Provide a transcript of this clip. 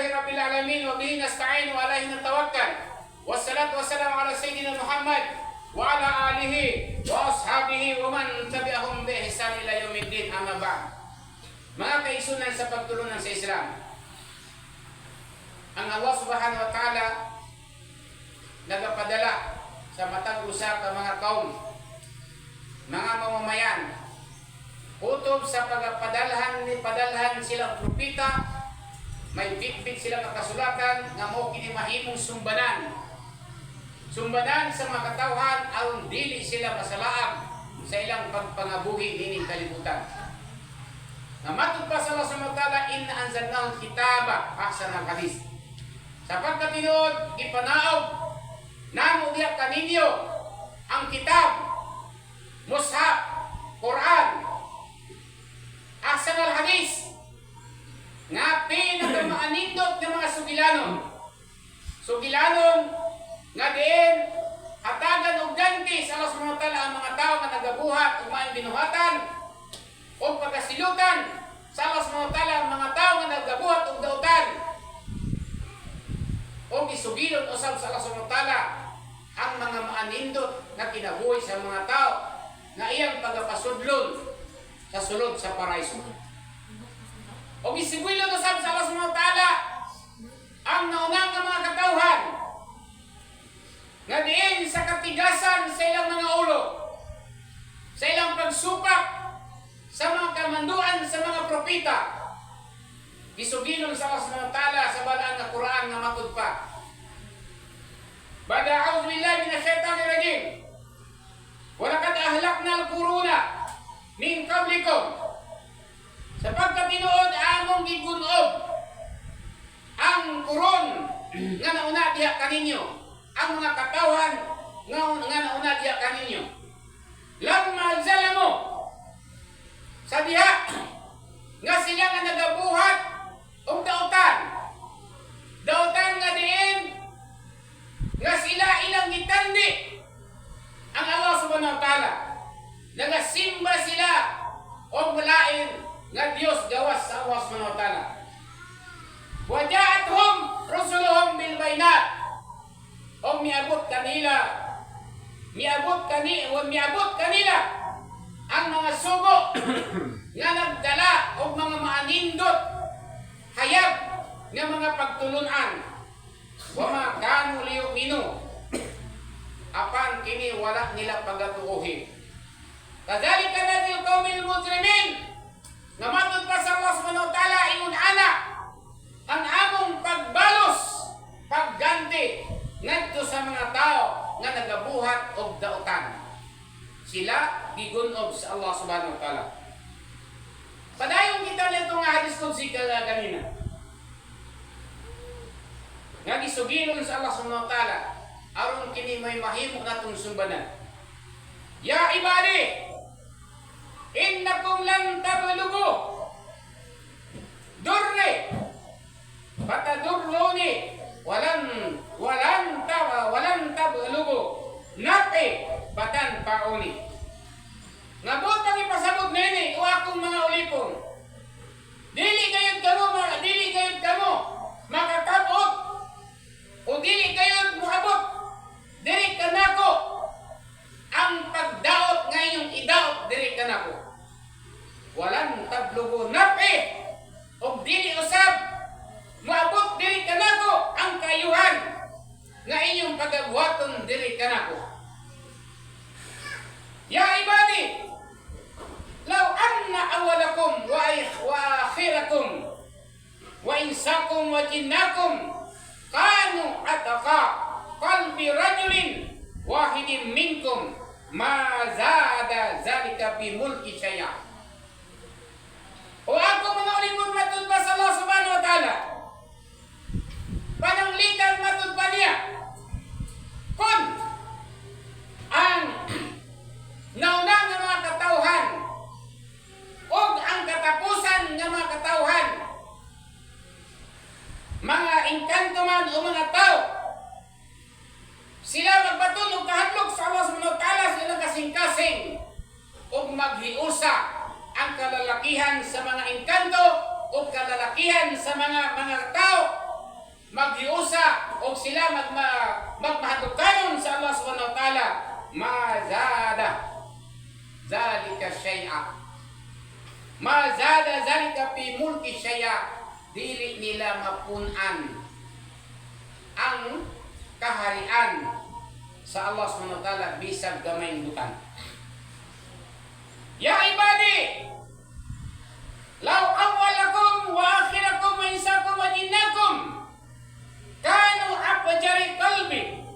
رب العالمين وبه نستعين وعليه نتوكل والصلاة والسلام على سيدنا محمد وعلى آله وأصحابه ومن تبعهم بإحسان إلى يوم الدين أما بعد. Mga kaigsuonan sa pagtulunan sa Islam, ang Allah سبحانه وتعالى nagapadala sa matag usa ka mga kaum, mga mamamayan, utob sa pagapadalhan ni padalhan sila propeta, may bitbit sila nga kasulatan nga mo kini mahimong sumbanan. Sumbanan sa mga katawhan aron dili sila masalaag sa ilang pagpangabuhi nining kalibutan. Nga matud pa sa Allah سبحانه وتعالى, إنا أنزلناه الكتاب أحسن الحديث. Sa pagkatinuod, ipanaog namo diha kaninyo ang kitab, mushaf, Quran, أحسن الحديث, nga pinakamaanindot nga mga sugilanon. Sugilanon nga diin hatagan og ganti sa Allah سبحانه وتعالى ang mga tao nga nagabuhat og maayong binuhatan o pagkasilutan sa Allah سبحانه وتعالى ang mga tao nga nagabuhat og dautan, o gisugilon usab sa Allah سبحانه وتعالى ang mga maanindot nga kinabuhi sa mga tao nga iyang pagapasudlon sa sulod sa paraiso. O gisugilon usab sa Allah سبحانه وتعالى ang nauna nga mga katawhan nga diin sa katigasan sa ilang mga ulo, sa ilang pagsupak sa mga kamanduan sa mga propeta. Gisugilon sa Allah سبحانه وتعالى sa balaan nga Quran nga matud pa. بعد أعوذ بالله من الشيطان الرجيم. ولقد أهلكنا القرون من قبلكم. Sa pagkatinuod, among gigunob ang kuron nga nauna diha kaninyo, ang mga katawhan nga nauna diha kaninyo. لما ظلموا, sa diha nga sila nga nagabuhat og dautan. Dautan nga diin nga sila ilang gitandi ang Allah سبحانه وتعالى. Nagasimba sila og malain nga Dios gawas sa Allah سبحانه وتعالى. وجاءتهم رسلهم بالبينات. Og miabot kanila ang mga sugo nga nagdala og mga maanindot, hayag nga mga pagtulunan. وما كانوا ليؤمنوا, apan kini wala nila pagatuohin. كذلك نجزي القوم المجرمين. Nga matud pa sa Allah سبحانه وتعالى, ingon ana ang among pagbalos, pagganti ngadto sa mga tao nga nagabuhat og dautan. Sila gigunob sa Allah سبحانه وتعالى. Padayon kita nito nga hadis kung si kanina. Nga gisugilon sa Allah سبحانه وتعالى aron kini may mahimo natong sumbanan. يا عبادي إنكم لن تبلغوا ضري فتضروني ولن تبلغوا نفعي فتنفعوني. Nga buot ang ipasabot nini o akong mga ulipon. Dili gayud kamo makakabot o dili gayud moabot diri kanako ang pagdaot nga inyong idaot diri kanako. ولن تبلغوا نفعي, og dili usab moabot diri kanako ang kaayuhan nga inyong pagabuhaton diri kanako. يا عبادي لو أن أولكم وآخركم وإنسكم وجنكم كانوا أتقى قلب رجل واحد منكم ما زاد ذلك في ملكي شيئا. O ako mga ulipon, matud pa sa Allah سبحانه وتعالى. Pananglitan matud pa niya, kung ang nauna nga mga katawhan o ang katapusan nga mga katawhan, mga engkanto man o mga tao, sila magbaton og kahadlok sa Allah سبحانه وتعالى sa ilang kasing-kasing ug maghiusa ang kalalakihan sa mga engkanto o kalalakihan sa mga tao. Og sila magmahadlukanon sa Allah subhanahu wa ta'ala, ma zada zalika syai'a. Ma zada zalika fi mulki syai'a. Dili nila mapun-an ang kaharian sa Allah subhanahu wa ta'ala bisag gamay butang. Ya ibadi,